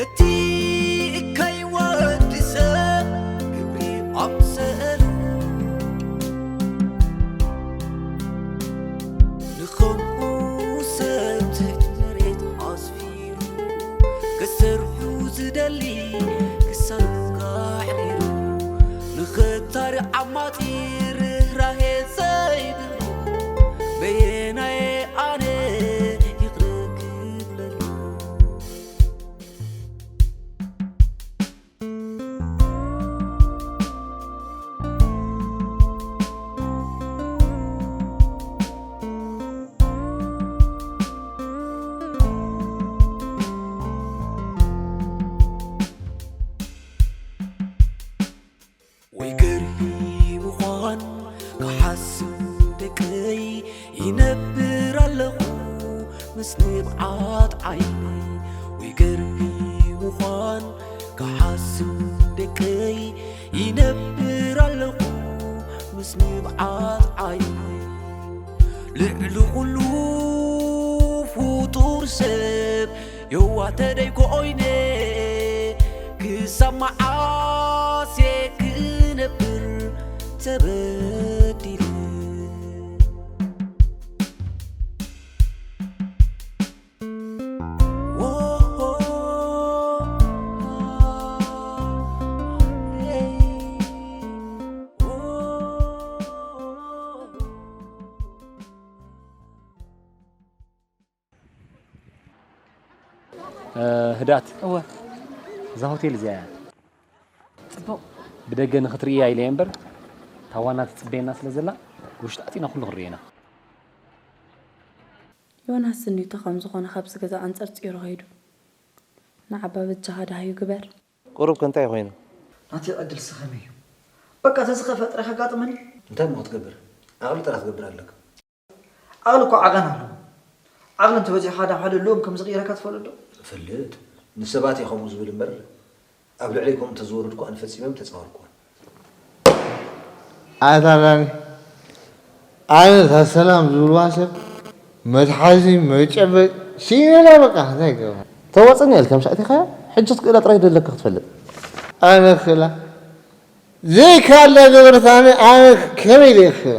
እቲ እካይ ወዲ ሰብ ግብሪ ኣምሰሉ ንኸምኡ ሰብ ትሕቲ መሬት ኣስፊሩ ክሰርሑ ዝደሊ ክሳብ ኣሕሪሩ ንኽታሪ ዓማጺ ርህራሄ ዘይብሉ በየናየ ኣነ ይቕረ ክብለሉ። ወይ ገርሂ ምዃን ክሓስብ ደቀይ ይነብር ኣለኹ ምስ ንብዓት ዓይነይ። ወይ ገርሂ ምዃን ክሓስብ ደቀይ ይነብር ኣለኹ ምስ ንብዓት ዓይነይ። ልዕሊ ኩሉ ፍጡር ሰብ የዋህ ተደይ ኮይነ ክሳብ መዓስ እየ ክነብር ተበዲለ። ህዳት እወ። እዛ ሆቴል እዚኣ እያ። ጽቡቕ። ብደገ ንኽትርእያ ኢለ እየ እምበር፣ ታዋና ትጽበየና ስለ ዘላ፣ ውሽጢ ኣቲና ኩሉ ክንርእዮ ኢና። ዮናስ እንዲዩ እታ ከም ዝኾነ ካብዚ ገዛ ኣንጸርጺሩ ኸይዱ። ንዓባ በጃኻ ደሃዩ ግበር። ቁሩብ ከ እንታይ ኮይኑ? ናተይ ዕድል ስኸመይ እዩ? በቃ ተዝኸፈ ጥራይ ከጋጥመኒ። እንታይ እሞ ክትገብር? ዓቕሊ ጥራሕ ክትገብር ኣለካ። ዓቕሊ እኮ ዓቐን ኣለዎ። ዓቕሊ እንተበዚሕካ ዳብ ሓደ ልኡም ከም ዝቕይረካ ትፈልጥ ዶ? እፈልጥ። ንሰባት እየ ከምኡ ዝብል እምበር፣ ኣብ ልዕለይ ከምኡ እንተዝወርድ እኮ ኣነ ፈጺመ ምተጻወርኩዎን። ኣታ ዳኒ፣ ኣነ እታ ሰላም ዝብልዋ ሰብ መትሓዚ መጨበጥ ስኢነላ በቃ፣ እንታይ ይገብራ? ተዋጽእኒ ኢልካ ምሽ ኣቲኻያ፣ ሕጂ ክትክእላ ጥራይ ደለካ ክትፈልጥ። ኣነ ክላ ዘይካላ ገበረት ኣነ፣ ኣነ ከመይ ኢለ ክላ?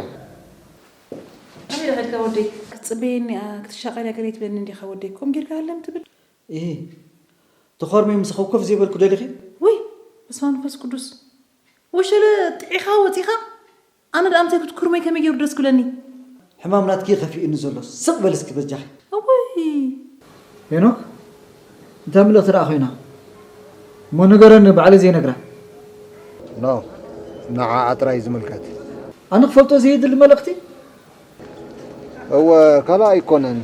ኣበይ ኢኻ ከድካ ወደይ? ክትጽበየኒ እያ፣ ክትሻቐል እያ ገለ ትብለኒ እንዲኻ ወደይ። ከምኡ ጌርካ ሃለም ትብል? እሂ፣ ተኾርምየ ምሳኻ ኮፍ ዘይበልኩ ደሊኺ? ውይ፣ በስመ ኣብ መንፈስ ቅዱስ። ወሸለ ጥዒኻ ወጺኻ? ኣነ ደኣ ምሳይ ክትኩርመይ ከመይ ገይሩ ደስ ክብለኒ? ሕማም ናትኪ ከፊኡኒ ዘሎ። ስቕ በሊ እስኪ በጃኺ። እውይ። ሄኖክ፣ እንታይ ምልእኽቲ ደኣ ኮይና? እሞ ንገረኒ፣ ባዕለይ ዘይነግራ። ኖ፣ ንዓኣ ጥራይ ዝምልከት። ኣነ ክፈልጦ ዘየድሊ መልእኽቲ? እወ፣ ካልእ ኣይኮነን።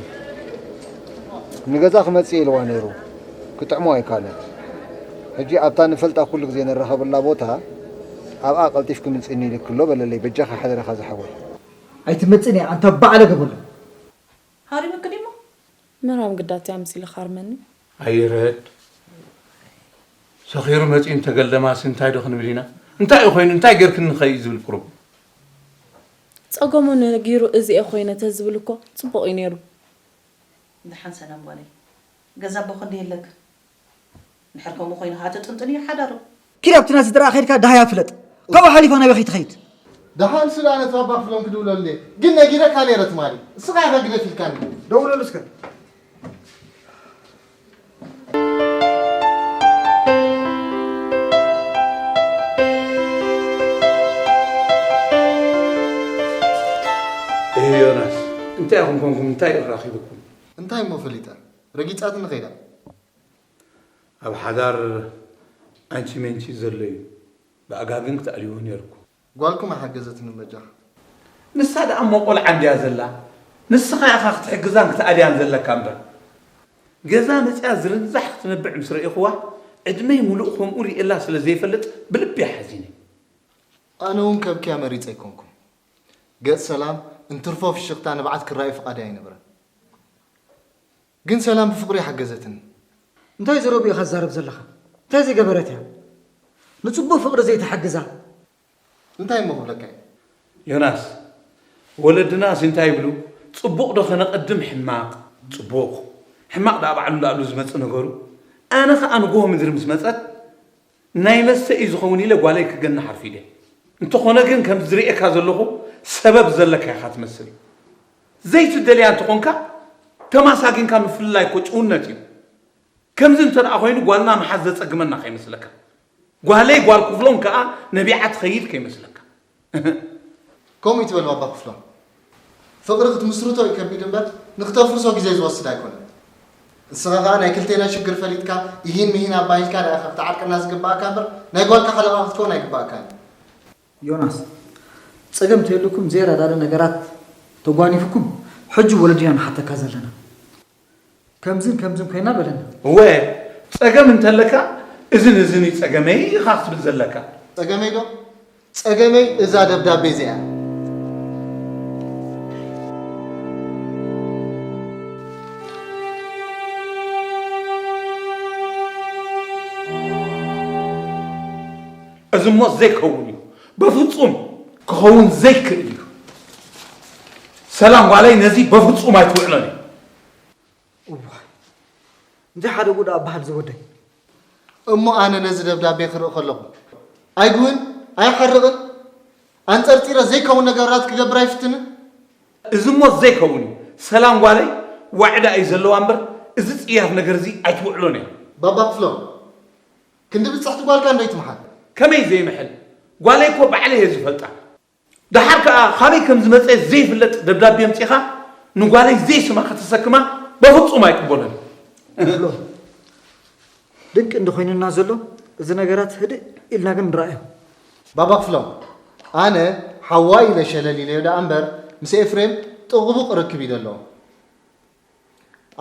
ንገዛ ክመጽእ ኢልዋ ነይሩ። ክጥዕሞ ኣይካለን። ሕጂ ኣብታ ንፈልጣ ኩሉ ግዜ ንራኸበላ ቦታ ኣብኣ ቀልጢፍኪ ምጽእኒ ኢልኪ ኣሎ በለለይ። በጃኻ ሓደራኻ ዝሓወይ። ኣይትመጽእን እያ ኣንታ ባዕለ ገበሎ። ሃሪምኪ ድዩ እሞ? ምራም ግዳት እያ መሲልኻ ኣርመኒ። ኣይረድ። ሰኺሩ መጺኡ እንተገልደማሲ እንታይ ዶ ክንብል ኢና? እንታይ እዩ ኮይኑ? እንታይ ጌርክኒ ኸ እዩ ዝብል ቁሩብ? ጸገሙ ነጊሩ እዚ እየ ኮይነ ተዝብል እኮ ጽቡቕ እዩ ነይሩ። ደሓን ሰላም ጓለይ። ገዛ ኣቦኺ እንድየ ኣለክን። እንድሕር ከምኡ ኮይኑ ሃተጥንጥን እዩ ሓዳሩ። ኪድ ኣብቲ ናይ ስድራኣ ከይድካ ደሃያ ፍለጥ። ካብኡ ሓሊፋ ናበይ ከይትኸይድ? ደሓን ስለ ኣነ እታ ኣባ ክፍሎም ክድውለሉ እየ። ግን ነጊረካ ነይረ ትማሊ። እስኻ ኢኻ ግደፍ ኢልካኒ። ደውለሉ እስከ። እህ ዮናስ፣ እንታይ ኢኹም ኮንኩም? እንታይ እዩ ራኺብኩም? እንታይ እሞ ፈሊጠ? ረጊጻትኒ ከይዳ። ኣብ ሓዳር ኣንቺ ሜንቺ ዘሎ እዩ። ብኣጋ ግን ክትኣልይዎ ነይርኩም። ጓልኩም ኣይሓገዘትንን በጃኻ። ንሳ ደኣ እሞ ቆልዓ እንድያ ዘላ። ንስኻ ኢኻ ክትሕግዛን ክትኣልያን ዘለካ እምበር። ገዛ መጺኣ ዝርንዛሕ ክትነብዕ ምስ ረኢኽዋ፣ ዕድመይ ሙሉእ ከምኡ ርእየላ ስለ ዘይፈልጥ ብልቢ እየ ሓዚነ። ኣነ እውን ከብክያ መሪጸ ኣይኮንኩን። ገጽ ሰላም እንትርፎ ፍሽኽታ ንብዓት ክረኣዩ ፍቓደይ ኣይነበረን። ግን ሰላም ብፍቕሪ ሓገዘትኒ። እንታይ ዘረቡ ኢኻ ትዛረብ ዘለኻ? እንታይ ዘይገበረት እያ? ንጽቡቕ ፍቕሪ ዘይትሓግዛ? እንታይ እሞ ክብለካ እየ? ዮናስ፣ ወለድናስ እንታይ ይብሉ? ጽቡቕ ዶ ከነቐድም ሕማቕ? ጽቡቕ። ሕማቕ ደኣ ባዕሉ እንዳኣሉ ዝመጽእ ነገሩ። ኣነ ኸኣ ንግሆ ምድሪ ምስ መጸት፣ ናይ መስተ እዩ ዝኸውን ኢለ ጓለይ ክገንሕ ኣርፊደ። እንተኾነ ግን፣ ከም ዝርእየካ ዘለኹ፣ ሰበብ ዘለካ ኢኻ ትመስል። ዘይትደልያ እንተኾንካ፣ ተማሳጊንካ ምፍልላይ እኮ ጭውነት እዩ። ከምዚ እንተ ደኣ ኮይኑ፣ ጓልና ምሓዝ ዘጸግመና ከይመስለካ። ጓለይ ጓል ክፍሎም ከኣ ነቢዓ ትኸይድ ከይመስለካ። ከምኡ ይትበል ባባ ክፍሎም። ፍቕሪ ክትምስርቶ እዩ ከቢድ እምበር፣ ንክተፍርሶ ግዜ ዝወስድ ኣይኮነን። ንስኻ ከኣ ናይ ክልቴና ሽግር ፈሊጥካ፣ ኢሂን ምሂን ኣባሂልካ ደኣ ኢኻ ክትዓርቀና ዝግብኣካ እምበር፣ ናይ ጓልካ ሓለቓ ክትከውን ኣይግብኣካን። ዮናስ፣ ጸገም ተየልኩም ዘይረዳደ ነገራት ተጓኒፍኩም፣ ሕጂ ወለዲ ኢና ንሓተካ ዘለና። ከምዝን ከምዝን ኮይና በለና። እወ፣ ጸገም እንተለካ፣ እዝን እዝን እዩ ጸገመይ ኢኻ ክትብል ዘለካ። ጸገመይ ዶ? ጸገመይ እዛ ደብዳቤ እዚኣ እያ። እዚ እሞ ዘይከውን እዩ። በፍጹም ክኸውን ዘይክእል እዩ። ሰላም ጓለይ ነዚ በፍጹም ኣይትውዕሎን እያ። እዋይ፣ እንታይ ሓደ ጉድ ኣበሃል ዝወደይ። እሞ ኣነ ነዚ ደብዳቤ ክርኢ ከለኹ ኣይጉህን፣ ኣይሓርቕን፣ ኣንጸርጺረ ዘይከውን ነገራት ክገብር ኣይፍትንን። እዚ እሞ ዘይከውን እዩ። ሰላም ጓለይ ዋዕዳ እዩ ዘለዋ እምበር፣ እዚ ጽያፍ ነገር እዚ ኣይትውዕሎን እያ። ባባ ክፍሎም፣ ክንዲ ብጽሕቲ ጓልካ እንዶ ይትምሓል። ከመይ ዘይምሕል? ጓለይ እኮ ባዕለይ እየ ዝፈልጣ። ደሓር ከኣ ካበይ ከም ዝመጸ ዘይፍለጥ ደብዳቤ ኣምጺኻ ንጓለይ ዘይስማ ከተሰክማ በፍጹም ኣይቅበሎን። ድንቂ እንዶ ኮይኑና ዘሎ እዚ ነገራት፣ ህድእ ኢልና ግን ንረኣዮ። ባባ ክፍሎም፣ ኣነ ሓዋ ኢለ ሸለል ኢለዮ ደኣ እምበር ምስ ኤፍሬም ጥቕቡቕ ርክብ እዩ ዘለዎ።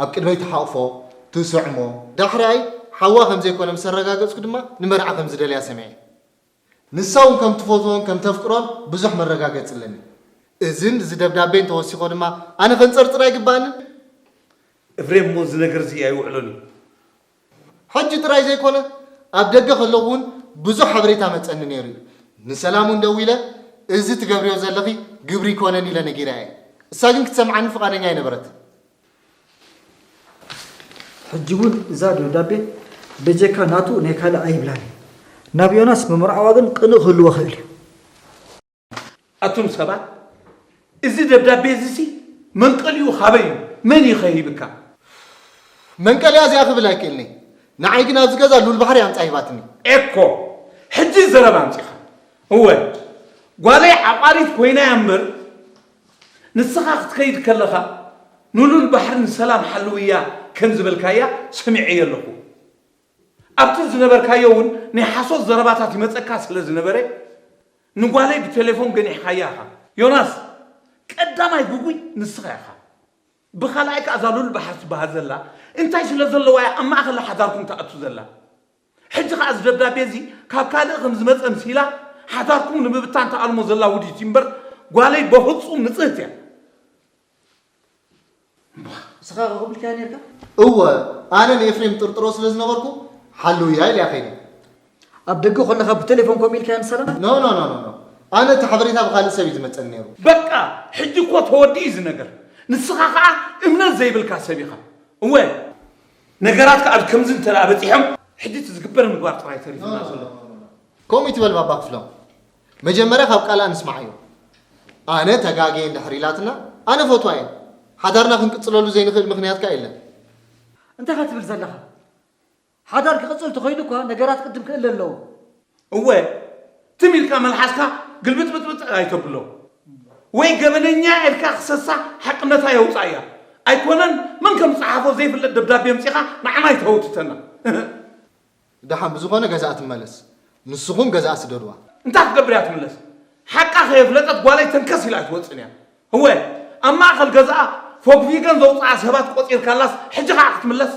ኣብ ቅድመይ ትሓቕፎ፣ ትስዕሞ፣ ዳሕራይ ሓዋ ከም ዘይኮነ ምስ ኣረጋገጽኩ ድማ ንመርዓ ከም ዝደልያ ሰሚዐ። ንሳ እውን ከም ትፈትዎን ከም ተፍቅሮን ብዙሕ መረጋገጺ ኣለኒ። እዝን እዚ ደብዳቤን ተወሲኾ ድማ ኣነ ከንጸርጽር ኣይግባእንን። እፍሬም እሞ እዚ ነገር እዚ ኣይውዕሎን እዩ። ሕጂ ጥራይ ዘይኮነ ኣብ ደገ ከለኹ እውን ብዙሕ ሓበሬታ መጸኒ ነይሩ እዩ። ንሰላም እውን ደዊለ እዚ ትገብርዮ ዘለኺ ግብሪ ይኮነን ኢለ ነጊረያ እየ። እሳ ግን ክትሰምዓኒ ፍቓደኛ ኣይነበረትን። ሕጂ እውን እዛ ደብዳቤ በጀካ ናቱ ናይ ካልእ ኣይብላን። ናብ ዮናስ ምምርዓዋ ግን ቅንእ ክህልዎ ክእል እዩ። ኣቱም ሰባት፣ እዚ ደብዳቤ እዚሲ መንቀሊኡ ካበይ እዩ? መን እዩ ከሂብካ? መንቀሊያ እዚኣ ክብል ኣይክእልኒ። ንዓይ ግን ኣብዚ ገዛ ሉል ባሕሪ ኣምጻ ሂባትኒ። ኤኮ፣ ሕጂ ዘረባ ኣምጺኻ። እወ፣ ጓለይ ዓቋሪት ኮይና እያ እምበር፣ ንስኻ ክትከይድ ከለኻ ንሉል ባሕሪ ንሰላም ሓልውያ ከም ዝበልካያ ሰሚዐዮ ኣለኹ። ኣብቲ ዝነበርካዮ እውን ናይ ሓሶት ዘረባታት ይመጸካ ስለ ዝነበረ፣ ንጓለይ ብቴሌፎን ገኒሕካያ ኢኻ። ዮናስ፣ ቀዳማይ ጉጉይ ንስኻ ኢኻ። ብኻልኣይ ከኣ እዛ ሉል ባሕሪ ትበሃል ዘላ እንታይ ስለ ዘለዋ እያ ኣብ ማእኸል ሓዳርኩም ትኣቱ ዘላ? ሕጂ ከኣ እዚ ደብዳቤ እዚ ካብ ካልእ ከም ዝመጸ ምስ ኢላ ሓዳርኩም ንምብታን ትኣልሞ ዘላ ውዲት እዩ እምበር ጓለይ በፍጹም ንጽህቲ እያ። ንስኻ ኸ ክብልካ ነርካ? እወ፣ ኣነ ንኤፍሬም ጥርጥሮ ስለ ዝነበርኩ ሓልውያ ኢልያ ከይደ። ኣብ ደገ ከለኻ ብቴሌፎን ከምኡ ኢልካያ ንሰላም? ኖ ኖ ኖ ኖ ኖ። ኣነ እቲ ሓበሬታ ብኻልእ ሰብ እዩ ዝመጸኒ ነይሩ። በቃ፣ ሕጂ እኮ ተወዲኡ እዚ ነገር። ንስኻ ኸኣ እምነት ዘይብልካ ሰብ ኢኻ። እወ፣ ነገራት ከኣ ኣብ ከምዚ እንተ ደኣ በጺሖም፣ ሕጂ እቲ ዝግበር ምግባር ጥራይ ተሪፉና ዘሎ። ከምኡ ይትበል ባባ ክፍሎም። መጀመርያ ካብ ቃልኣ ንስምዓዮ። ኣነ ተጋግየ እንድሕር ኢላትና፣ ኣነ እፈትዋ እየ። ሓዳርና ክንቅጽለሉ ዘይንኽእል ምኽንያት ከኣ የለን። እንታይ ኢኻ ትብል ዘለኻ? ሓዳር ክቕጽል ተኾይኑ እኳ ነገራት ቅድም ክእለ ኣለዎ። እወ፣ ትም ኢልካ መልሓስካ ግልብጥብጥብጥ ኣይተብሎ። ወይ ገበነኛ ኢልካ ክሰሳ ሓቅነታ የውጻእያ። ኣይኮነን መን ከም ዝጸሓፎ ዘይፍለጥ ደብዳቤ ኣምጺኻ ንዓና ኣይተህውትተና። ደሓን ብዝኾነ ገዛኣ ትመለስ። ንስኹም ገዛኣ ስደድዋ። እንታይ ክትገብር እያ ትምለስ? ሓቃ ከየፍለጠት ጓለይ ተንከስ ኢላ ኣይትወጽእን እያ። እወ፣ ኣብ ማእከል ገዛኣ ፎግፊገን ዘውጽኣ ሰባት ቆጺርካላስ ሕጂ ኸኣ ክትምለስ?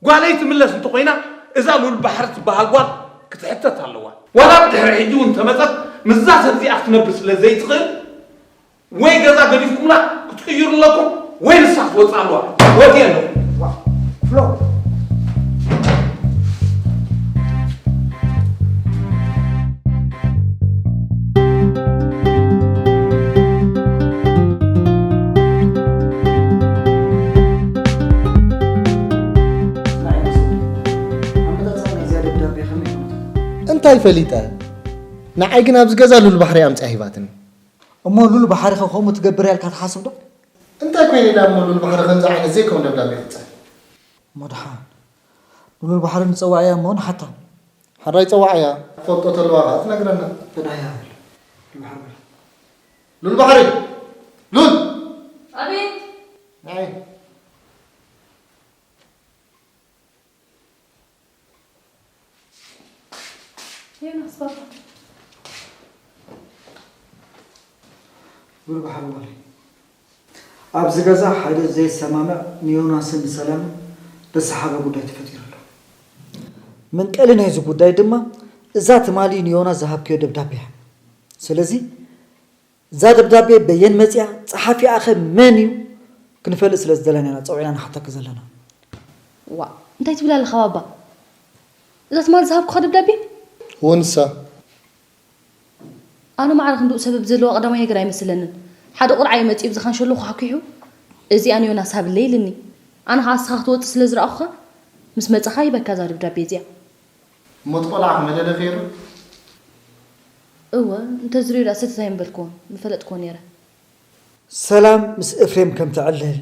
ጓለይ ትምለስ እንተኾይና እዛ ሉል ባሕሪ ትበሃል ጓል ክትሕተት ኣለዋ። ዋላ ብድሕሪ ሕጂ እውን ተመጸት ምስዛ ሰብ እዚኣ ክትነብር ስለ ዘይትኽእል ወይ ገዛ ገዲፍኩምላ ክትቅይሩ ኣለኩም ወይ ንሳ ክትወጽእ ኣለዋ። ወዲኤ ኣለኹ። ፍሎ እንታይ ፈሊጠ? ንዓይ ግን ኣብዚ ገዛ ሉል ባሕሪ ኣምፅያ ሂባትኒ። እሞ ሉል ባሕሪ ከ ከምኡ ትገብር እያ ኢልካ ትሓስብ ዶ? እንታይ ኮይነ ኢላ እሞ ሉል ባሕሪ ከምዚ ዓይነት ዘይከውን ደብዳቤ ክትፅሕፍ? እሞ ደሓን ንሉል ባሕሪ ንፀዋዕያ እሞ ንሓታ። ሓራይ ፀዋዕያ፣ ትፈልጦ ተለዋ ከዓ ትነግረና። በዳያ ሉል ባሕሪ በል። ሉል ባሕሪ! ሉል! ኣቤት። ናይ ዮናስ ባባ። ሉል ባሕሪ በል። ኣብዚ ገዛ ሓደ ዘይሰማምዕ ንዮናስን ንሰላምን ዘሰሓበ ጉዳይ ተፈጢሩ ኣሎ። መንቀሊ ናይዚ ጉዳይ ድማ እዛ ትማሊ ንዮናስ ዝሃብክዮ ደብዳቤ እያ። ስለዚ እዛ ደብዳቤ በየን መፂኣ፣ ፀሓፊኣኸ መን እዩ ክንፈልጥ ስለ ዝደለና ኢና ፀዊዕና ንሓተኪ ዘለና። ዋ፣ እንታይ ትብል ኣለኻ ባባ? እዛ ትማሊ ዝሃብኩኻ ደብዳቤ? እወ፣ ንሳ። ኣነ ማዕረ ክንድኡ ሰበብ ዘለዎ ቀዳማይ ነገር ኣይመስለንን። ሓደ ቁርዓይ መጺኡ ብዝኻንሸሎ ኳሕኲሑ፣ "እዚኣ ንዮናስ ሃብለይ" ኢልኒ። ኣነ ኸኣ ንስኻ ክትወጽእ ስለ ዝረኣኹኻ፣ ምስ መጻኻ ሂበካ እዛ ደብዳቤ እዚኣ። እሞ እቲ ቆልዓ ክመለለ ከይሩ? እወ፣ እንተዝርእዩ ደኣ ሰተት ኣይምበልክዎን፣ ምፈለጥክዎ ነይረ። ሰላም ምስ ኤፍሬም ከም ተዕልል፣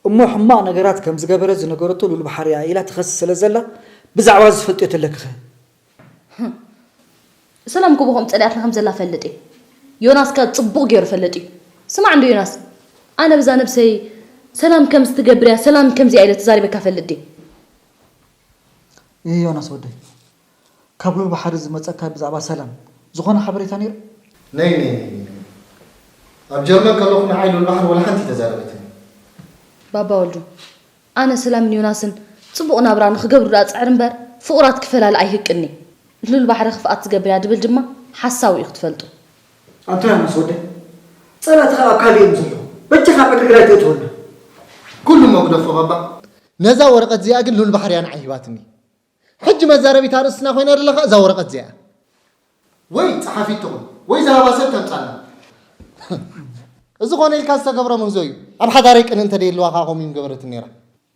እሞ ሕማቕ ነገራት ከም ዝገበረ ዝነገረቶ ሉል ባሕሪ እያ ኢላ ትኸስስ ስለ ዘላ፣ ብዛዕባ እዚ ትፈልጥዮ ተለኪኸ? ሰላም እኮ ብኸምኡ ጸሊኣትና ከም ዘላ ፈልጥ እየ። ዮናስ ከ ጽቡቕ ገይሩ ፈልጥ እዩ። ስማዕ እንዶ ዮናስ፣ ኣነ ብዛ ነብሰይ ሰላም ከምዚ ትገብር እያ፣ ሰላም ከምዚኣ ኢለ ተዛሪበካ ፈልጥ ድየ? እህ ዮናስ ወደይ፣ ካብ ሉል ባሕሪ ዝመጸካ ብዛዕባ ሰላም ዝኾነ ሓበሬታ ነይሩ? ነይ፣ ነይ፣ ነይ፣ ነይ። ኣብ ጀርመን ከለኹ ንዓይ ሉል ባሕሪ ወላ ሓንቲ ተዛረበትኒ። ባባ ወልዱ፣ ኣነ ሰላምን ዮናስን ጽቡቕ ናብራ ንኽገብሩ ደኣ ጸዕር እምበር፣ ፍቑራት ክፈላሊ ኣይህቅኒ። ሉል ባሕሪ ክፍኣት ዝገብር እያ ድብል ድማ ሓሳዊ እዩ ክትፈልጡ። ኣንታ ዮናስ ወደይ፣ ጸላእትኻ ኣብ ካልእ እዮም ዘለዉ። በጃኻ ኣብ ዕግርግር ኣይተእትወና። ኩሉ እሞ ግደፎ ባባ። ነዛ ወረቐት እዚኣ ግን ሉል ባሕሪ እያ ንዓይ ሂባትኒ። ሕጂ መዛረቢት ኣርእስትና ኮይና ዘለኻ እዛ ወረቐት እዚኣ። ወይ ጸሓፊት ትኹን፣ ወይ ዝሃባ ሰብ ተምጻልና። እዚ ኮነ ኢልካ ዝተገብረ ምህዞ እዩ። ኣብ ሓዳረይ ቅንኢ እንተ ደይህልዋ ከኣ ከምኡ እዩ ምገበረትኒ ነይራ።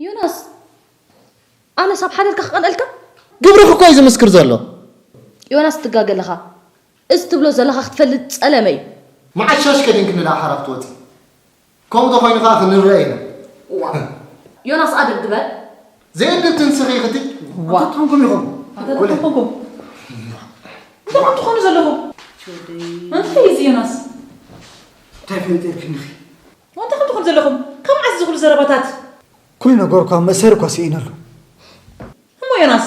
ዮናስ፣ ኣነስ ኣብ ሓዳርካ ክቐንኣልካ? ግብርኺ እኮ እዩ ዝምስክር ዘሎ። ዮናስ፣ ትጋገ ኣለኻ። እዚ ትብሎ ዘለኻ ክትፈልጥ ጸለመ እዩ። መዓሻሽ ከዲንክኒ ደኣ ሓራ ክትወጺ። ከምኡ ተኾይኑ ከኣ ክንረአ ኢና። ዋ። ዮናስ፣ ኣደብ ግበር። ዘየድብ ትንስኺ ክትይ። ዋ። ኣንታ ትኾንኩም ኢኹም። ኣንታ ትኾንኩም። እንታይ ትኾኑ ዘለኹም? እንታይ እዩ እዚ ዮናስ? እንታይ ፈሊጠልክኒ ኢኺ? እንታይ ከም ትኾኑ ዘለኹም? ካብ መዓስ እዚ ኩሉ ዘረባታት? ኩሉ ነገር እኳ መእሰሪ እኳ ስኢነሉ። እሞ ዮናስ፣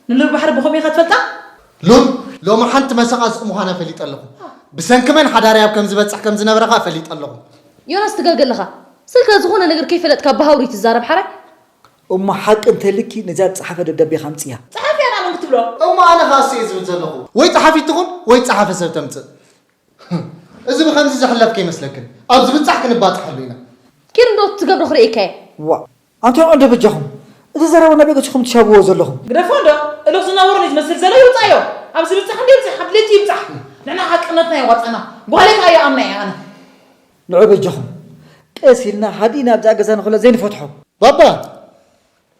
ንሉል ባሕሪ ብኸመይ ኢኻ ትፈልጣ? ሉል፣ ሎሚ ሓንቲ መሰቓቕቲ ምዃና ፈሊጠ ኣለኹ። ብሰንኪ መን ሓዳረይ ኣብ ከም ዝበጽሕ ከም ዝነበረ ኸኣ ፈሊጠ ኣለኹ። ዮናስ፣ ትጋገ ኣለኻ። ስልካ ዝኾነ ነገር ከይፈለጥካ ብሃውሪ ትዛረብ ሓራይ? እሞ ሓቂ እንተልኪ ነዛ ዝጸሓፈ ደብዳቤ ኸምጽያ። ጸሓፊ ኣና መን ክትብሎ? እሞ ኣነ ኸኣ እሱ እየ ዝብል ዘለኹ። ወይ ጸሓፊት ትኹን ወይ ጸሓፈ ሰብ ተምጽእ። እዚ ብኸምዚ ዝሕለፍ ከይመስለክን፣ ኣብ ዝብጻሕ ክንባጽሓሉ ኢና። ኪድ እንዶ ትገብሮ ክርእየካ እየ። ዋ፣ ኣንታ እንዶ በጃኹም፣ እዚ ዘረባ ናበይ ገጺኹም ትሻብዎ ዘለኹም? ግደፎ እንዶ፣ እልኽ ዝነበሩ እዩ ዝመስል ዘሎ፣ ይውጻዮ። ኣብ ዝብጻሕ እንዶ ይብጻሕ፣ ኣብ ድሌቱ ይብጻሕ። ንሕና ሓቅነትና የዋጽኣና። ጓለይ ከኣ ይኣምና እየ ኣነ። ንዑ በጃኹም፣ ቀስ ኢልና ሃዲእና ኣብዛ ገዛ ንኽሎ ዘይንፈትሖ። ባባ፣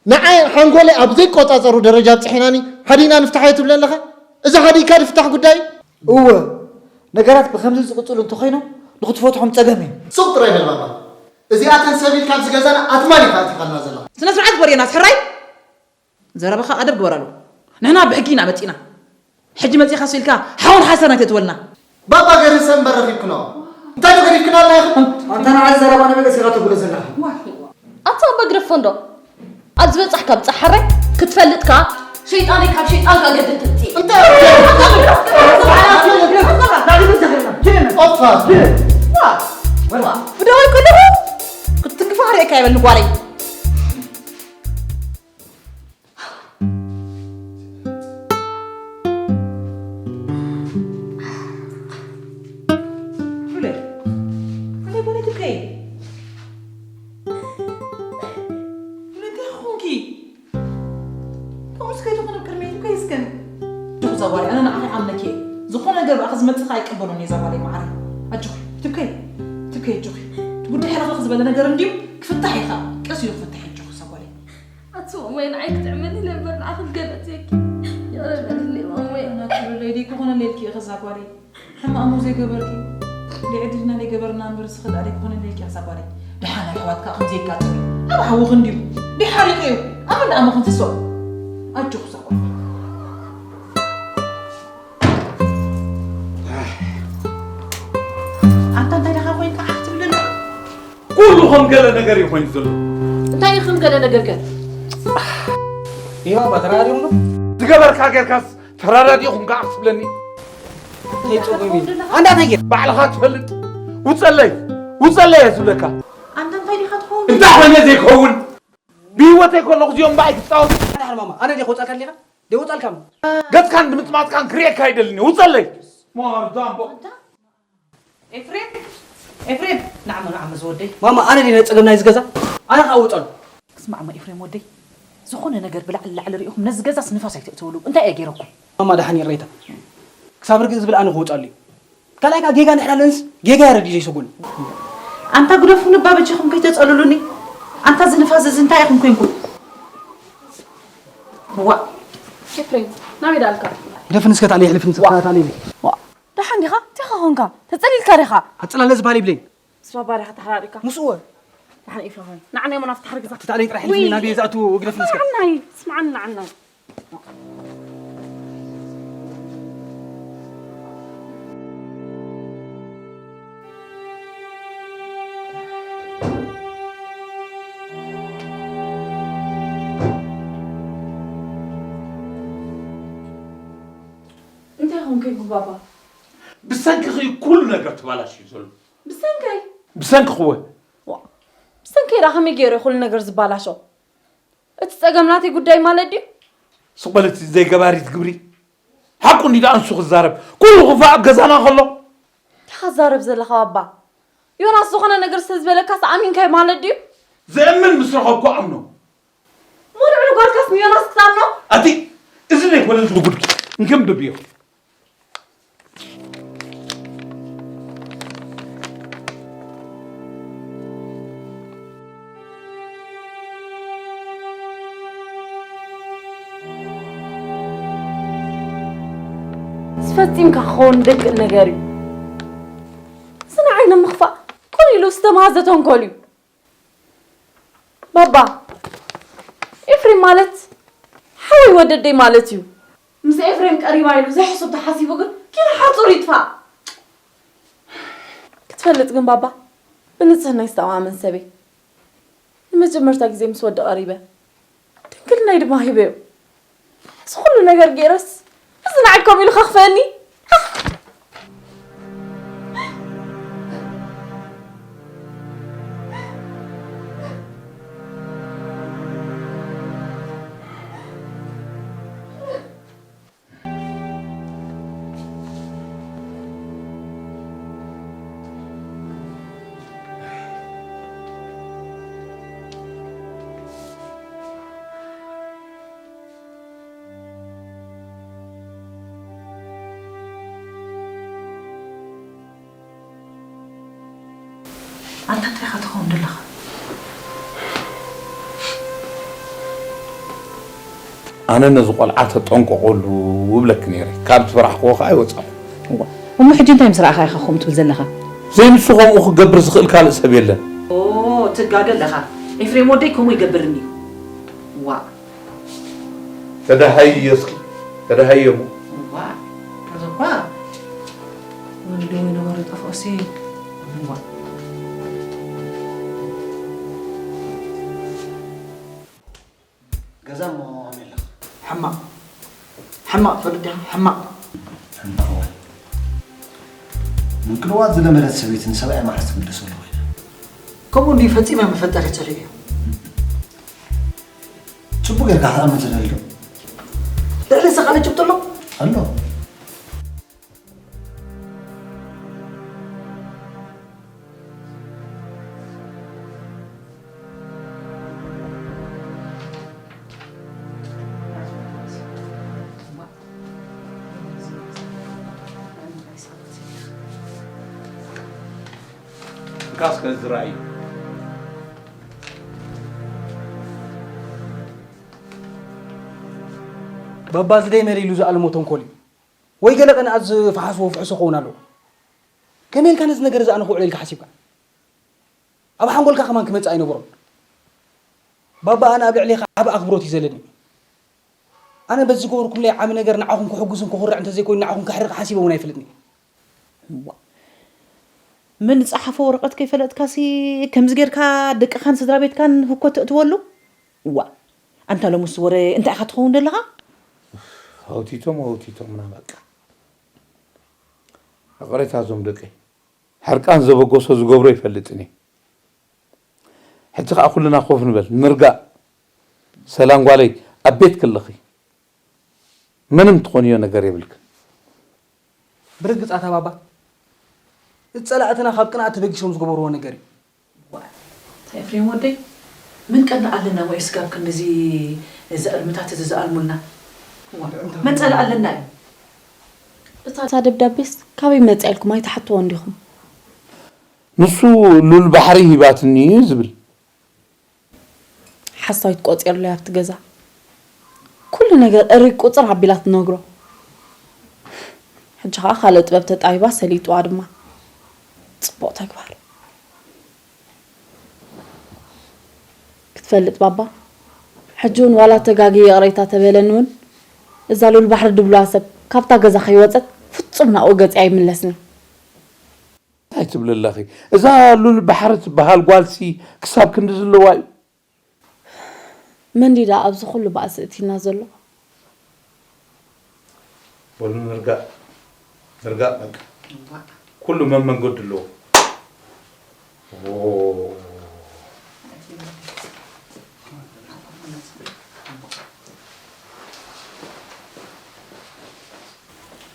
ንዓይ ሓንጎለይ ኣብ ዘይቆጻጸሩ ደረጃ ኣብጽሒናኒ፣ ሓዲእና ንፍታሓዮ ትብለኒ ኣለኻ? እዚ ሓዲእካ ዝፍታሕ ጉዳይ እዩ? እወ፣ ነገራት ብኸምዚ ዝቕጽሉ እንተኾይኖም ንኽትፈትሖም ጸገም እዩ። ሱቕ ጥራይ በል ባባ። እዚኣተን ሰብ ኢልካ ኣብዚ ገዛና ኣትማን ኢኻ ኣእቲኻልና ዘለኻ። ስነ ስርዓት ግበር ዮናስ ሕራይ። ዘረባኻ ኣደብ ግበረሉ። ንሕና ብሕጊ ኢና መጺእና። ሕጂ መጺኻ ስኢልካ ሓውን ሓሰር ናይ ተትወልና። ባባ ገርህሰ እምበር ረኺብክኖ። እንታይ ዶ ገሪፍክና ኣለና ኢኹም? ኣንታ ንዓይ ዘረባ ነበይ ገሲኻ ተብሎ ዘለኻ? ኣታ ኣባ ግረፎ እንዶ። ኣብ ዝበጻሕካ ብጻሕ ሕራይ ክትፈልጥ ከኣ ሸይጣነይ ካብ ሸይጣንካ ገድል ትምጽእ። እንታይ? ኦፋ። ብደወይ ከለኹ ክትትንክፋ ክርእየካ ይበልኒ ጓለይ። ሉለ፣ እንታይ ኮነ ትብከይ? ሉለ፣ እንታይ ኾንኪ? ከምኡስ ከይትኾኒ ኣብ ቅድመይ ትብከይ እስከ። ኣጆኺ እዛ ጓለይ፣ ኣነ ንዓኺ ይኣምነኪ እየ። ዝኾነ ነገር ብኣኺ ዝመጽእ ኸኣ ኣይቅበሎን እየ እዛ ጓለይ መዓረይ። ኣጆኺ፣ ትብከይ፣ ትብከይ ኣጆኺ። እቲ ጉዳይ ሕልኽልኽ ዝበለ ነገር እንድዩ፣ ክፍታሕ እዩ ኸኣ። ቀስ ኢሉ ክፍታሕ እዩ ኣጆኺ እዛ ጓለይ። ኣቲ ማማይ ንዓይ ክጥዕመኒ ኢለ እምበር ንዓኺ ክገለጽየኪ። ይቕረ በልኒ ማማይ። ናትለይ ደይኮነ ሌልኪ እየ ከዛ ጓለይ። ሕማቕ እሞ ዘይገበርኪ። ደይ ዕድልና ደይ ገበርና እምበር፣ ዝኽእል ደይኮነ ሌልኪ እየ ከዛ ጓለይ። ደሓን ኣሕዋትካ ከም ዘይጋጥም እዩ። ኣብ ሓዊ ክንድዩ። ደይ ሓሪቑ እዩ። ኣብ እንዳ ኣመ ክንትሶ። ኣጆኹ እዛ ጓለይ። ኣንታ እንታይ ደኻ ኮይንካ ዓኽ ትብል ኣለኻ? ኩሉ ከም ገለ ነገር እዩ ኮይኑ ዘሎ። እንታይ እዩ ከም ገለ ነገር ከ? ይህ ባባ ተራዳዲኹም ዶ? ዝገበርካ ጌርካስ ተራዳዲኹም ከዓኽ ትብለኒ? እንታይ ጸጉም እዩ? ኣንዳ እንታይ ጌር? ባዕልኻ ትፈልጥ። ውጸለይ፣ ውጸለይ እየ ዝብለካ። ኣንታ እንታይ ዲኻ ትኸውን? እንታይ ኮይነ ዘይከውን? ብህይወተይ ከለኹ እዚኦም በኣይ ክጻወቱ። ኣነ ሓርማማ፣ ኣነ ዲኹ ወጻልካ ዲኻ? ደይ ወጻልካ እሞ። ገጽካን ድምጽማጽካን ክርእየካ ኣይደልን እየ። ውጸለይ። ሞርዳምቦ። ኣንታ ኤፍሬም፣ ኤፍሬም፣ ንዓመ፣ ንዓመ ዝወደይ። ማማ፣ ኣነ ድየ ጸገም ናይዚ ገዛ? ኣነ ከኣ ወጸሉ። ስማዕማ ኤፍሬም ወደይ፣ ዝኾነ ነገር ብላዕሊ ላዕሊ ሪኢኹም ነዚ ገዛስ ንፋስ ኣይተእተውሉ። እንታይ እየ ገይረኩም? ማማ፣ ደሓን ይቕሬታ። ክሳብ ርግእ ዝብል ኣነ ክወጸሉ እዩ። ካልኣይ ከኣ ጌጋ ንሕና ኣለንስ፣ ጌጋ ያረድ እዩ ዘይሰጎን። ኣንታ ግደፉኒ እባ በጃኹም ከይተጸልሉኒ። ኣንታ እዚ ንፋስ እዚ እንታይ ኢኹም ኮንኩም? ዋ። ኤፍሬም፣ ናበይ ደኣልካ? ግደፍኒ እስከ፣ ታዕሊ፣ የሕልፍኒ እስከ፣ ዋ። ታዕሊ። ዋ። ደሓን ዲኻ? እንታይ ኾንካ? ተጸሊልካ ዲኻ? ኣጸላለ ዝበሃል ይብለኝ። ስባባ ዲኻ ተሓራሪካ? ምስኡ። ደሓን ኢፍራ ኾን። ንዓናይ መናፍቲ ሓርግዛ። ትታለይ ጥራሕ ወይ። ልፍኒ ናበይ ዝኣቱ ግደፍኒ እስከ። ስምዓናይ፣ ስምዓኒ ንዓናይ። እንታይ ኾንከ ባባ? ብሰንክኺ ኩሉ ነገር ተባላሽዩ ዘሎ። ብሰንከይ? ብሰንክኽወ። ዋ፣ ብሰንከይ ደኣ ከመይ ገይረ ኩሉ ነገር ዝባላሾ? እቲ ጸገም ናተይ ጉዳይ ማለት ድዩ? ስቕ በል እቲ ዘይገባሪት ግብሪ። ሓቁ እንዲ ደኣ ንሱ ክዛረብ። ኩሉ ክፋእ ኣብ ገዛና ከሎ። እንታይ ክዛረብ ዘለኻ ባባ? ዮናስ ዝኾነ ነገር ስለ ዝበለካስ ኣሚንካይ ማለት ድዩ? ዘእምን ምስ ረኸብኩ ኣምኖ። እሞ ልዕሊ ጓልካስ ንዮናስ ክታምኖ? ኣቲ፣ እዚ ዘይኮነ ዝጉድ እንክንብብዮ። ፈጺምካ ክኸውን ደቅል ነገር እዩ። እዚ ንዓይ ንምኽፋእ ኮን ኢሉ ዝተማሃዘ ተንኮል እዩ። ባባ፣ ኤፍሬም ማለት ሓወይ ወደደይ ማለት እዩ። ምስ ኤፍሬም ቀሪባ ኢሉ ዘይሕሱብ ተሓሲቡ ግን ኪን ሓጹር ይጥፋእ። ክትፈልጥ ግን ባባ፣ ብንጽህና ይስተማመን ሰበይ። ንመጀመርታ ግዜ ምስ ወዲ ቀሪበ፣ ድንግልናይ ድማ ሂበዮ። እዚ ኩሉ ነገር ገይረስ፣ እዚ ንዓይ ከምኡ ኢሉ ከኽፈኒ? ኣንታ እንታይ ኢኻ ትኸውን ዘለኻ? ኣነ ነዚ ቆልዓ ተጠንቀቐሉ እብለኪ ነይረ። ካብ ዝፈራሕክዎ ከኣ ኣይወጻኹ። እዋ፣ እሞ ሕጂ እንታይ ምስ ረኣኻ ኢኻ ከምኡ ትብል ዘለኻ? ዘይንሱ ከምኡ ክገብር ዝኽእል ካልእ ሰብ የለን። ኦ፣ ትጋገ ኣለኻ። ኤፍሬም ወደይ ከምኡ ይገብርኒ እዩ። ዋ። ተደሃየ እስኪ፣ ተደሃየ እሞ። እዋ፣ እዚ እኳ ወልዶ ወይ ነበረ ጠፍኦሲ። እዋ። ገዛ እሞ ከመይ ኣለኻ? ሕማቕ። ሕማቕ ትፈልጥ ዲኻ? ሕማቕ። ሕማቕ ወይ? ምንቅልዋት ዝለመደት ሰበይቲ ንሰብኣያ መሓዝ ትግደሰሉ ኮይና። ከምኡ እንድዩ ፈጺመ መፈጠሪ ጸሊኡ እዩ። ጽቡቕ ጌርካ ክትኣምን ትደሊ ዶ? ልዕሊ እዚ ካልእ ጭብጢ ኣሎ? ኣሎ። እንካስ ከዚ ዝረኣዩ። ባባ ዝደይ መሊሉ ዝኣለሞ ተንኮል እዩ። ወይ ገለ ቅንኣት ዝፈሓስዎ ፍሕሶ ክኸውን ኣለዎ። ከመይ ኢልካ ነዚ ነገር እዚ ኣነ ክውዕሎ ኢልካ ሓሲብካ? ኣብ ሓንጎልካ ከማን ክመጽእ ኣይነበሮን። ባባ ኣነ ኣብ ልዕሌኻ ዓቢ ኣኽብሮት እዩ ዘለኒ። ኣነ በዚ ዝገበርኩምለይ ዓቢ ነገር ንዓኹም ክሕጉስን ክኹርዕ እንተዘይኮይኑ ንዓኹም ከሕርቕ ሓሲበ እውን ኣይፈልጥን እየ። እዋ፣ ምን ዝጸሓፎ ወረቐት ከይፈለጥካሲ ከምዚ ጌርካ ደቅኻን ስድራ ቤትካን ህኮ ተእትወሉ? እዋ፣ ኣንታ ሎምስ ወረ እንታይ ኢኻ ትኸውን ዘለኻ? ሃውቲቶም ሃውቲቶምና በቃ። ይቕሬታ እዞም ደቀይ። ሕርቃን ዘበገሶ ዝገብሮ ይፈልጥን እየ። ሕጂ ከኣ ኩልና ኮፍ ንበል ንርጋእ። ሰላም ጓለይ ኣብ ቤት ክለኺ ምንም ትኾንዮ ነገር የብልክን። ብርግጽ ኣታ ባባ፣ እቲ ጸላእትና ካብ ቅንኣት ተበጊሶም ዝገበርዎ ነገር እዩ። ዋእ፣ እንታይ ኤፍሬም ወደይ፣ ምን ቀንእ ኣለና ወይ ስጋብ ክንድዚ ዘእልምታት እዚ ዝኣልሙልና? ዋእ፣ መን ጸላእ ኣለና እዩ? እታ ደብዳቤስ ካበይ መጽያ ኢልኩም ኣይትሓትዎ እንዲኹም? ንሱ ሉል ባሕሪ ሂባትኒ እዩ ዝብል። ሓሳዊት ቆጺሩለይ ኣብቲ ገዛ ኩሉ ነገር እሪ ቁጽር ኣቢላ ትነግሮ። ሕጂ ኸኣ ካልእ ጥበብ ተጣቢባ ሰሊጥዋ ድማ። ጽቡቕ ተግባር። ክትፈልጥ ባባ፣ ሕጂ እውን ዋላ ተጋግየ ይቕሬታ ተበለኒ እውን እዛ ሉል ባሕሪ ድብልዋ ሰብ ካብታ ገዛ ከይወጸት ፍጹም ናብኡ ገጸይ ኣይምለስን። እንታይ ትብሊ ኣለኺ? እዛ ሉል ባሕሪ ትበሃል ጓልሲ ክሳብ ክንድዚ ኣለዋ እዩ? መን ድዩ ደኣ ኣብዚ ኩሉ ባእሲ እትዩና ዘሎ? በሉ ንርጋእ ንርጋእ በቃ። ኩሉ መመንገዱ ኣለዎ።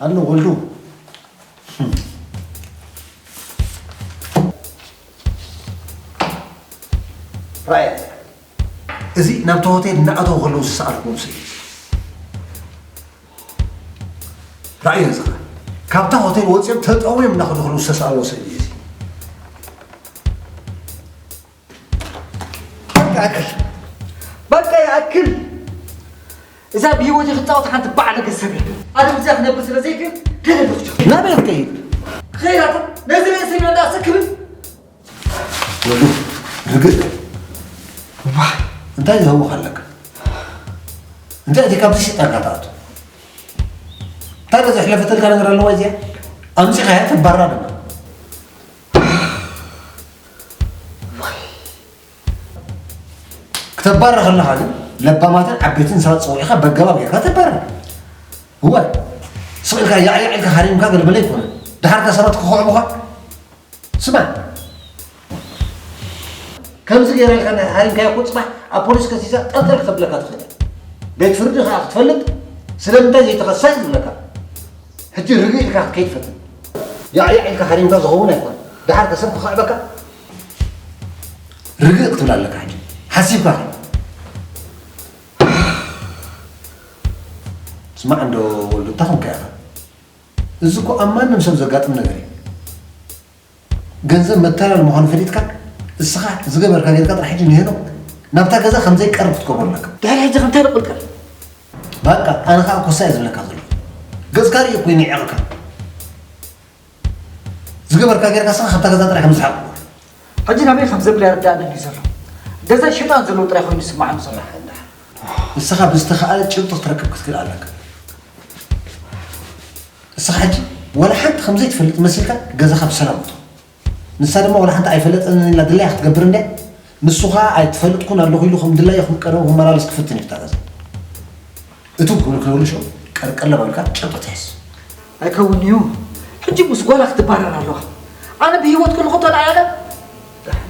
ኣሎ ወልዱ። ራእየ እዚ ናብቲ ሆቴል እናኣተዉ ከለዉ ዝሰኣልኩዎም ስእሊ እዩ። ራእየ እዚ ኸኣ ካብታ ሆቴል ወፂኦም ተጠውዮም እናኸዱ ከለዉ ዝተሰኣልዎ ስእሊ እዩ እዚ። በቃ ይኣክል። በቃ ይኣክል። እዛ ብህይወት ክትፃወት ሓንቲ ባዕለ ገሰብ ኣነ ብዚኣ ክነብር ስለ ዘይክእል ገለ ልኽጆ ናበይ ክትከይድ? ክኸይዳታ ነዚ ርእሰይ መዳ ስክብል ወሉ ርግእ። ዋ እንታይ ዝህውኽ ኣለካ? እንታይ እቲ ካብዚ ሽጣንካ ትኣቱ? እንታይ በዚ ሕለፈተልካ ነገር ኣለዋ እዚኣ? ኣምፂኻያ ተባራ ድማ ክተባርር ከለኻ ግን ለባማትን ዓበይትን ሰባት ፀዊዕኻ በገባብ ጌርካ ተባርር። እወ ስቕ ኢልካ ያዕያዕ ኢልካ ሃሪምካ ገለመለ ኣይኮነን። ደሓርካ ሰባት ክኽዕቡኻ ስማዕ። ከምዚ ገይራ ኢልካ ሃሪምካዮ እኮ ፅባሕ ኣብ ፖሊስ ከሲሳ ጠርጠር ክተብለካ ትኽእል እያ። ቤት ፍርዲ ከዓ ክትፈልጥ ስለምንታይ ዘይተኸሳ እዩ ዝብለካ። ሕጂ ርግእ ኢልካ ክትከይድ ፈትን። ያዕያዕ ኢልካ ሃሪምካ ዝኸውን ኣይኮነን። ደሓር ከሰብ ክኽዕበካ ርግእ ክትብል ኣለካ ሕጂ ሓሲብካ ከ ስማዕ እንዶ ወልዱ እንታይ ኮንካ ኢኻ እዚ እኮ ኣብ ማንም ሰብ ዘጋጥም ነገር እዩ ገንዘብ መታለል ምዃኑ ፈሊጥካ እስኻ ዝገበርካ ጌርካ ጥራሕ ሕጂ ንሄኖክ ናብታ ገዛ ከም ዘይቀርብ ክትገብሮ ኣለካ ድሕሪ ሕጂ ከምታይ ደቁልቀል በቃ ኣነ ከዓ ኮሳ እየ ዝብለካ ዘሎ ገጽካ ርኢ እኮ ይንዕቕካ ዝገበርካ ጌርካ ስኻ ካብታ ገዛ ጥራይ ከም ዝሓቁ ሕጂ ናበይ ከም ዘብላ ይርዳእኒ እዩ ዘሎ ገዛ ሽጣን ዘለዎ ጥራይ ኮይኑ ይስማዓኒ ዘሎ ንስኻ ብዝተኻእለ ጭብጢ ክትረክብ ክትክእል ኣለካ ንስኻ ሕጂ ወላ ሓንቲ ከም ዘይትፈልጥ መሲልካ ገዛኻ ብሰላም እቶ ንሳ ድማ ወላ ሓንቲ ኣይፈለጠንን ኢላ ድላያ ክትገብር እንድያ ንሱ ኸዓ ኣይትፈልጥኩን ኣለኹ ኢሉ ከም ድላዩ ከም ቀደሙ ክመላለስ ክፍትን እዩ እታ ገዛ እትው ክብል ክነብሉ ሽዑ ቀርቀር ለባቢልካ ጨብጦ ትሕዝ። ኣይከውን እዩ። ሕጂ ምስ ጓላ ክትባረር ኣለዋ። ኣነ ብህይወት ከለኹ ተላዓለ።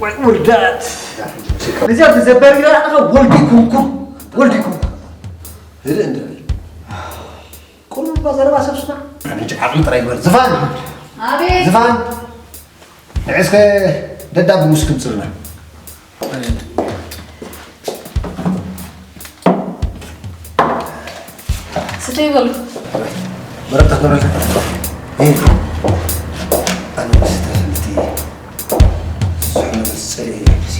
ወይ ውርደት። ነዚኣ ተዘባሪ ኢላ ኣነኻ ወልዲ ኩንኩ። ወልዲ ኩንኩ። ህድእ እንድበል። ቁሩብ እባ ዘረባ ሰብ ስማዕ። ኣነ ሕጂ ዓቕሊ ጥራይ ግበር። ዝፋን። ኣቤት። ዝፋን። ንዕስከ ደዳብ ሙስ ክምፅልና ስተይ በሉ መረብ ተክበረልካ ኣነ ስተ ከምቲ ዝሕነ ዝፀልየ ነብሲ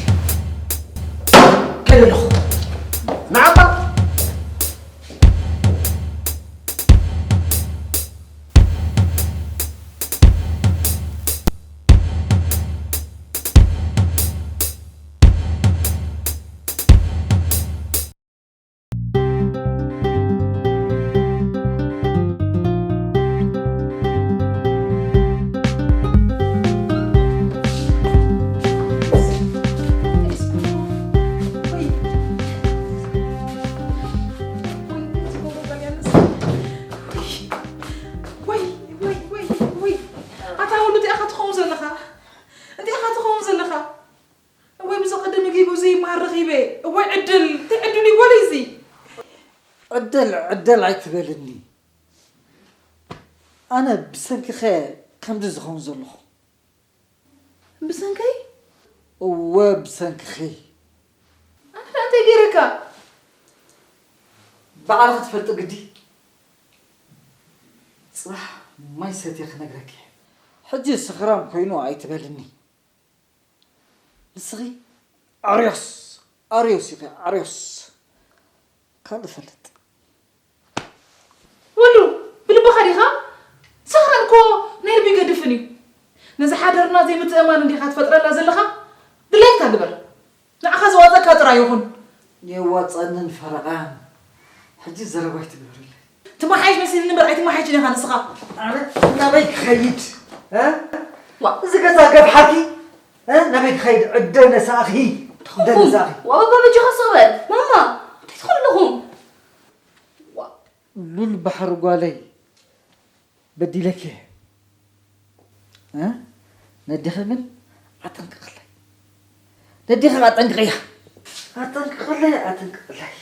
ከለኹ ንዓባ ዕደል ዕደል ኣይትበልኒ። ኣነ ብሰንክኸ ከምዚ ዝኸውን ዘለኹ። ብሰንከይ? እወ፣ ብሰንክኺ። ኣነ እንታይ ገይረካ? ባዕልኺ ትፈልጢ ግዲ። ጽባሕ ማይ ሰትየ ክነግረኪ። ሕጂ ስኽራም ኮይኑ ኣይትበልኒ። ንስኺ ኣርዮስ ኣርዮስ ኢኺ፣ ኣርዮስ። ካልእ ፈልጥ። ወሉ፣ ብልብኻ ዲኻ? ስኽራን እኮ ናይ ልቢ ይገድፍን እዩ። ነዚ ሓዳርና ዘይምትእምማን እንዲኻ ትፈጥረላ ዘለኻ? ድሌትካ ግበር። ንዓኻ ዘዋፀካ ጥራይ ይኹን። የዋፀንን ፈረቓን። ሕጂ ዘረባ ኣይትግበርለይ። ትመሓየሽ መሲልኒ እምበር ኣይትመሓየሽን ኢኻ ንስኻ። ኣነ ናበይ ክኸይድ? እ? ዋ። እዚ ገዛ ገፍሓኪ? እ? ናበይ ክኸይድ? ዕደ ነሳኺ። ዕደ ነሳኺ። ዋ ባባ በጃኻ ስቕ በል። ማማ እንታይ ትኾኑ ኣለኹም? ዋ። ሉል ባሕሪ ጓለይ፣ በዲለኪ። እ? ነዲኺ ግን ኣጠንቅቕለይ። ነዲኺ ኣጠንቅቕያ። ኣጠንቅቕለይ፣ ኣጠንቅቕለይ።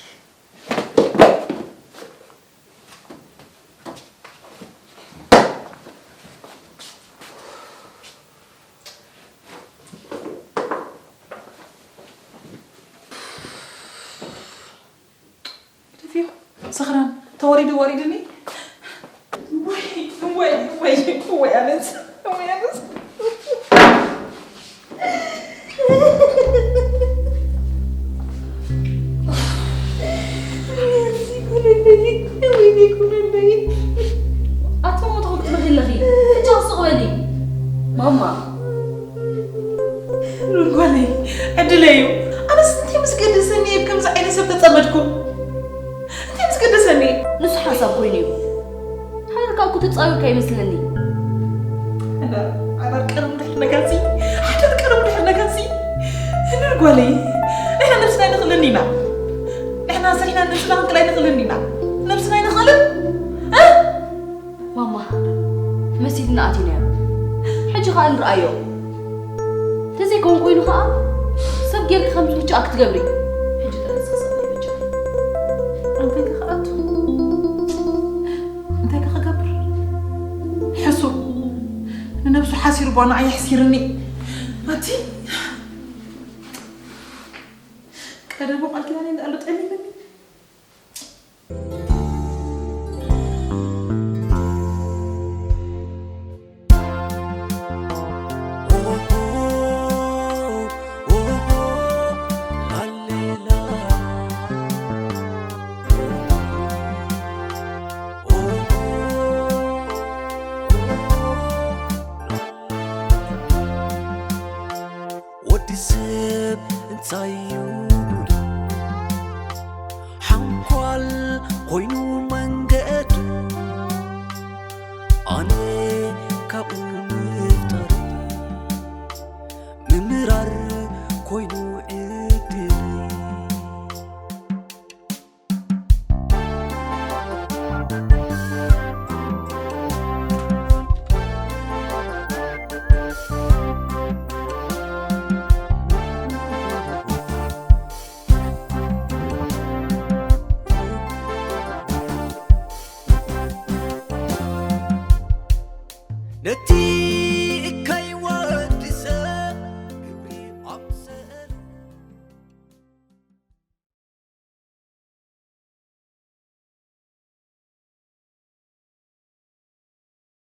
ግደፍዮ፣ ስኽራን ተወሪዱ ወሪዱኒ። ወይ ወይ ወይ ወይ ኣነስ ወይ ኣነስ ኣቲ ሞት ክትመኺ ኣለኺ። ሕጂ ስቕ በሊ። ማማ ሉል ጓለይ፣ ዕድለይ እዩ። ኣነስ እንታይ ምስ ገደሰኒ እየ ከምዚ ዓይነት ሰብ ተጸመድኩ? እንታይ ምስ ገደሰኒ? ንሱ ሓንሳብ ኮይኑ እዩ። ሓዳርካ እኮ ተጻዊርካ ይመስለኒ። ሓዳር ቀደም ድሕሪ ነጋሲ፣ ሓዳር ቀደም ድሕሪ ነጋሲ። ሉል ጓለይ፣ ንሕና ነብስና ኣይንኽእልን ኢና። ንሕና ሰሪሕና ነብስና ክንክእል ኣይንኽእልን ኢና። ነብስና ኣይንኽእልን? እ? ማማ መሲልና ኣቲናዮ። ሕጂ ኸኣ ንርኣዮ። ተዘይከውን ኮይኑ ኸኣ ሰብ ጌርኪ ከምዚ ብቻ ክትገብሪ። ሕጂ ጥራይ ስቕ ስቕ በይ በጃኺ። ኣንታይ ከ ክኣቱ? እንታይ ከ ክገብር? ሕሱር ንነብሱ ሓሲሩ ቧ ንዓይ የሕሲርኒ። ኣቲ ቀደሙ ቃል ኪዳነይ ንኣሉ ጠሊምኒ። ወዲ ሰብ እንታይ እዩ ጉዱ? ሓንኳል ኮይኑ መንገዱ ኣነ ካብኡ ምፍጣር ምምራር ኮይኑ ዕድል ነቲ